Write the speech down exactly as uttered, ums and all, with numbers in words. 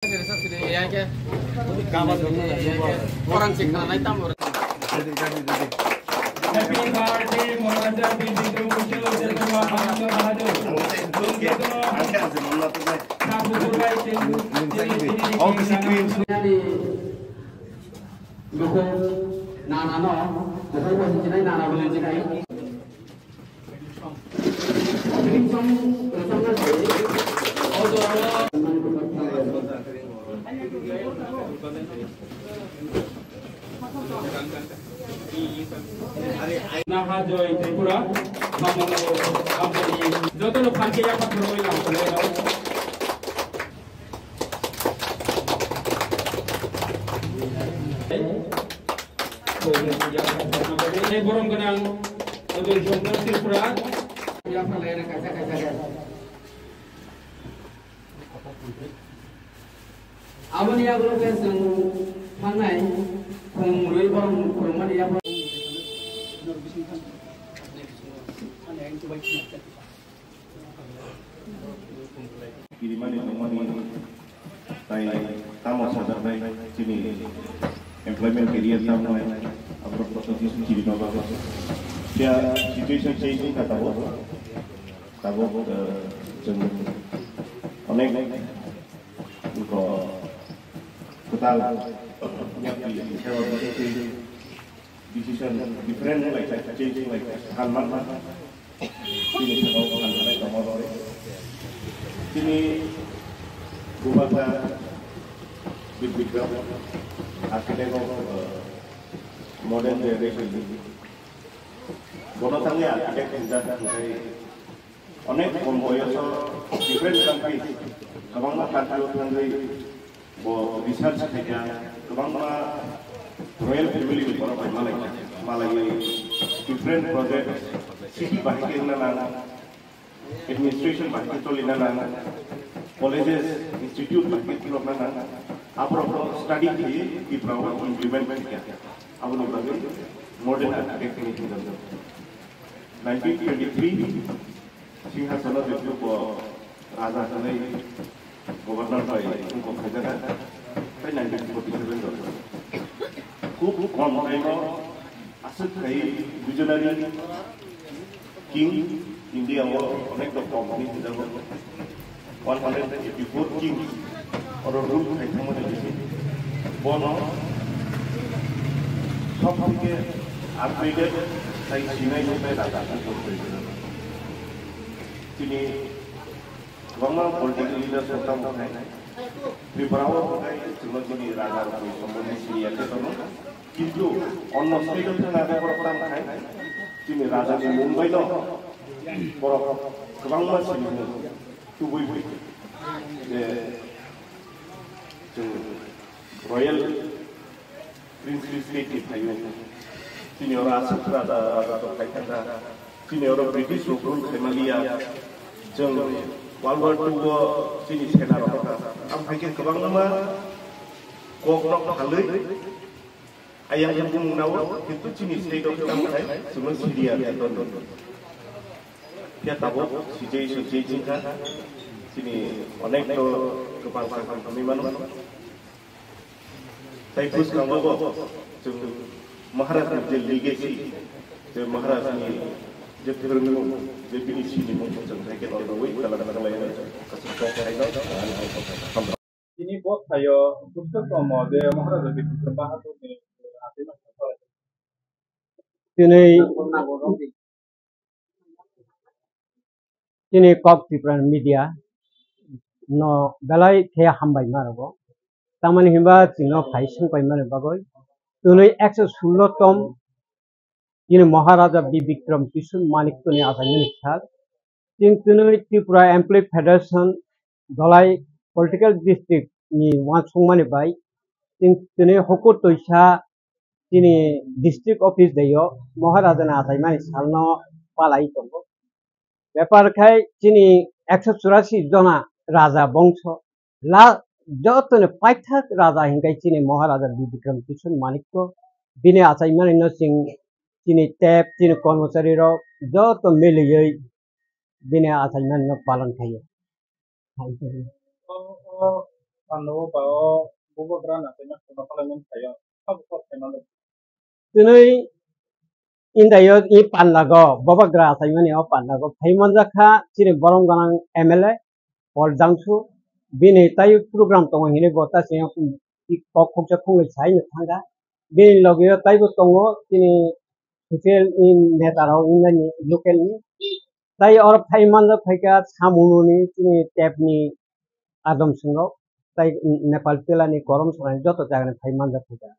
Happy birthday, Maharaja Bibikram Bhushan Chandra Bahadur. Thank you. Thank you. Nani, nukung nana no, nukung bo hichinai, nana bo hichinai. Naha Joy Tripura, Mamalo Abdul, joto no phan khe yapha khoroi nang khoroi no. Borom gwnang Abdul Shankar Tripura. Aboni yagulo khe chwng thangnai khum rwi borom khulumani yagulo. Kirimani tongmani tai tamo sajaknai chini employment career tamnai aborok kotor kisu chirima bago. Sia situation change wngkha tabuk. Tabuk, eh, chwng onek wngkha kwtal yapri sewa bwswk twi decision different wnglaikha, change wnglaikha, sal manma. Chini sakao phan manai tongma bagwi. Chini Bumaka Bibikram, architect of, uh, modern generation. Bono thangwi architect hinjak, hinjai onek kom boyoso different country, kwbangma country o thangwi bo research khaikha, kwbangma royal family ni borok bai malai, malaiwi different project city bahai khe wngna nang, administration bahai khe cholina nang, colleges, institute bahai khe philokna nang, aborok bo study khe Tripura o implement khaikha. Aboni bagwi modern architect ni hinjak. Nineteen twenty-three Singhasono jephru bo raja hwnwi governor bai wngkok khaijakha, tei nineteen forty-seven o khub kom time o aswk khai visionary king India o onek rok kom hwnwi hwnjago. One hundred eighty-four kings oro rule khai thangmani bising bono sob theke upgraded khai sinai hwnwi raja khe tongwi. Chini kwbangma political leaders rok tamo khai Tripura o khai chwngno chini raja rokni sombondhi siniya khe tono. Kintu onno state o thangna khe borok tamo khai chini raja ni mung bai no borok kwbangma sini mung. Tubui bui je chwng royal princely state ni phaio, chini oro aswk raja, raja rok khai thangkha, chini oro British rok rule khaimaliya, chwng World War two o chini sena rok wngkha, amphai khe kwbangma kok rok phalwi. Ayang yang bumung nao, kintu chini state o tamo khai, chwngno siriya khe tongo. Khe tabuk sijai sijai chingkha, chini onek to kwpal sakham hamwi mano. Tai bwskango bo, chwng Maharaj ni je legacy, je Maharaj ni je phwrwngmung, je bini sinimung, chwng hai khe tongwi kalam khlai, kaisa kok khaino. Tini bo thaio bwswk komo je Maharaja Bibikram Bahadur ni atwi no. Tini, tini kok Tripura media no belai khe hambai ma rwgo. Tamoni hinba chwngno phai swngpai mani bagwi tini ekso sullo tom Chini Maharaja Bibikram Kishore Manikyani achaimani sal. Chini tini Tripura Employee Federation Dhalai Political District ni uansukmani bai chini tini hukur twisa chini district office dei o Maharaja ni achaimani salno palai tongo. Bepar khai chini ekso churasi jona raja bongso la jotoni paithak raja hinkai chini Maharaja Bibikram Kishore Manikya bini achaimani no ching chini tep chini kormochari rok joto miliwi bini achaimani no palon khaio. Pando ba o bubagra na tei na kono kalaimani phaio. Sabo kok khaimano. Tini India yo i pandago, bubagra achaimani o pandago phai manjakha chini borom ganang M L A Paul Jangsu, bini tai program tongo hinwi bo ta sini kok khuksa khungwi sai no thangkha. Bini loge o taibo tongo chini social ni neta rok wngmani local ni. Tai oro phai manjak phaikha Samununi chini tep ni adom swngo, tai Nepal tila ni korom sora ni joto jaga ni phai manjak phaikha.